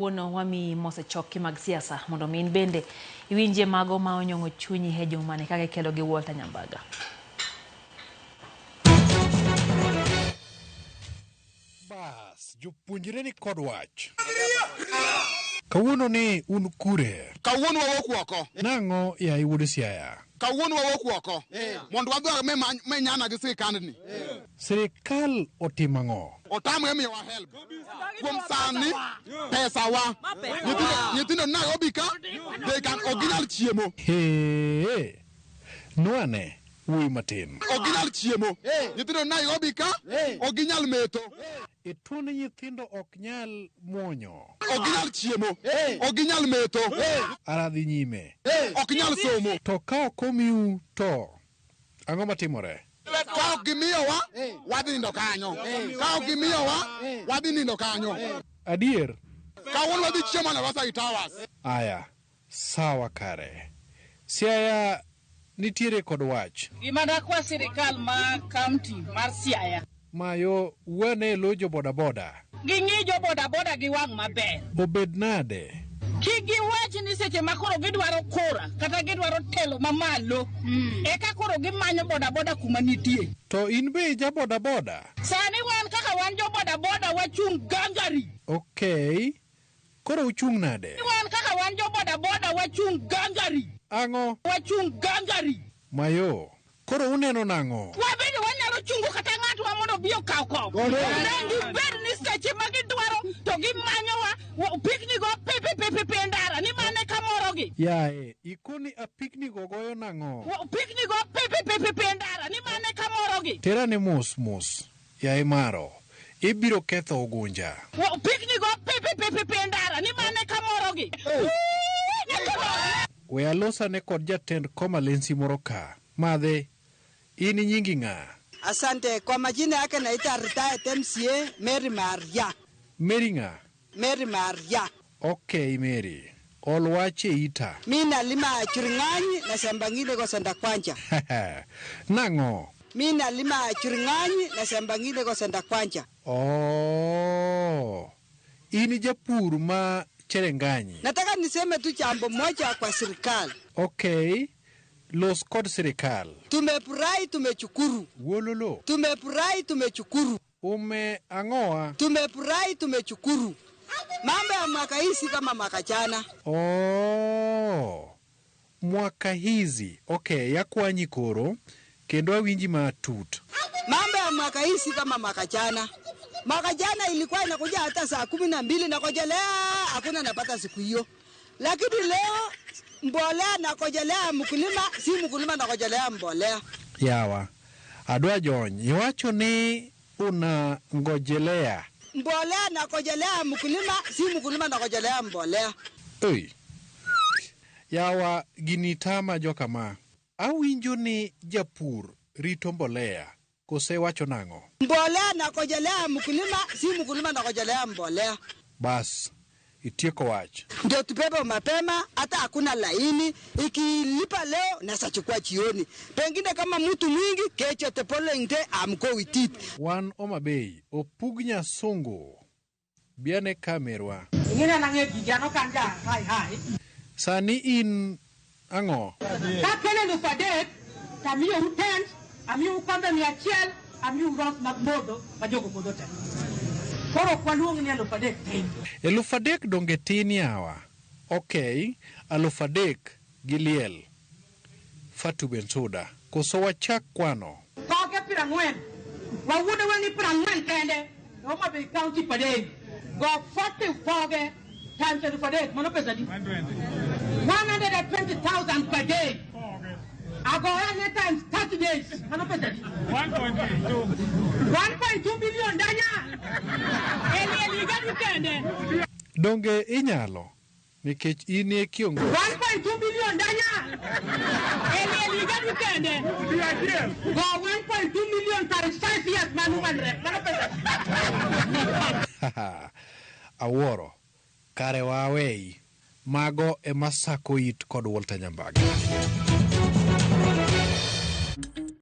Kawuono wamiyi mosechoki mag siasa mondo mi in bende iwinjie mago ma onyong'o chunyi e jumani kaka ikelo gi Walter Nyambaga. Bas, jopuonjre ni kod wach. Kawuono ni un kure? Kawuono wawuok oko. Nang'o yaye wuod Siaya? Kawuono wawuok oko mondo wadhi menyana gi sirikandni. Sirikal otimo ang'o? Otamre miyowa help. Kuom sani pesawa. Nyithindo Nairobi ka they can ok ginyal chiemo. Hee. Nwane wuoyi matin. Ok ginyal chiemo. Nyithindo Nairobi ka ok ginyal metho. Ituon nyithindo ok nyal muonyo. Ok ginyal chiemo. Ok ginyal metho. Ara dhi nyime. Ok nyal somo. To ka ok omiu to ang'o matimore? Ka ok gimiyowa, wadhi nindo kanyo. Ka ok gimiyowa, wadhi nindo kanyo. Adier? Kawuono wadhi chiemo Naivasha Towers. Aya, sawa kare. Siaya nitiere kod wach. Gima dakwa sirikal ma kaunti mar Siaya. Mayo wane lo jo bodaboda. Ging'i jo bodaboda gi wang' maber. Obed nade? Kik giwach ni seche ma koro gidwaro kura kata gidwaro telo mamalo eka koro gimanyo bodaboda kuma nitie. To in be ija bodaboda? Sani wan kaka wan jo bodaboda wachung' gangari. Okay. Koro uchung' nade? Wan kaka wan jo bodaboda wachung' gangari. Ang'o? Wachung' gangari. Mayo. Koro uneno nang'o? Wabende wanyalo chungo kata ng'atwa mondo obi okaw kom. Gibed ni seche ma gidwaro to gimanyowa pikni go pipipipipi e ndara ni mane kamorogi. Yae, ikoni apikni go goyo nang'o? Pikni go pipipipipi e ndara ni mane kamorogi. Tera ne mos mos, yae maro. Ibiro ketho ogunja. Pikni go pipipipipi e ndara ni mane kamorogi. We alosane kod jatend Koma Lensi moro ka. Madhe, in nyingi ng'a? Asante. Kwa majina yake naita retired MCA Mary Maria. Mary ng'a? Mary Maria. Okay, Mary. Ol wach e ita. Mi nalima Churing'anyi na shamba ngine kwa Sanda Kwanja. Nang'o? Mi nalima Churing'anyi na shamba ngine kwa Sanda Kwanja. Oh. In japur ma Cherenganyi. Nataka niseme tu jambo moja kwa serikali. Okay. Los kod sirikal. Tumefurahi, tumechukuru. Wololo. Tumefurahi, tumechukuru. Ume ang'oa. Tumefurahi, tumechukuru. Mambo ya mwaka hii si kama mwaka jana. Oh. Mwaka hizi. Okay, yakwanyi koro kendo awinji matut. Mambo ya mwaka hii si kama mwaka jana. Mwaka jana ilikuwa inakuja hata saa 12 nakojelea, hakuna napata siku hiyo. Lakini leo mbolea nakojelea mkulima, si mkulima nakojelea mbolea. Yawa. Adwa jony, iwacho ni una ngojelea. Mbolea nakojelea mkulima, si mkulima nakojelea mbolea. Oi. Yawa gini tama jokama. Awinjo ni japur rito mbolea. Kose wacho nang'o? Mbolea nakojelea mkulima, si mkulima nakojelea mbolea. Bas, itieko wach. Ndio tubebe mapema, hata hakuna laini. Ikilipa leo nasachukua jioni. Pengine kama mtu mwingi kesho the following day I'm go with it. Wan Homa Bay, opug nyasungu. Biane kamerwa. Ing'e nang'e gigi an ok an ja hai hai. Sani in ang'o? Kakelo 3,000 to amiyou tent, amiyou kombe 100, amiyou ros mag modho ma jogo modho te. Koro ok waluong ni 3,000 tin. 3,000 donge tin yawa. Okay, 3,000 gi liel. Fatu Bensouda. Koso wachak kwano? Koke 40. Wawuodo wang'i 40 kende. Homa Bay County per day. Go 40 foge times 3,000. Mano pesa di? 120,000 per day. Agoyane times 30 days. Mano pesa di? 1.2 billion danya. Eli eli gadi kende. Donge inyalo? Nikech in e kiongozi. 1.2 billion danya. Eli eli gadi kende. Go 1.2 million times 5 years manu manre. Mano pesa di? Awuoro. Kare wawei. Mago ema sako it kod Walter Nyambaga.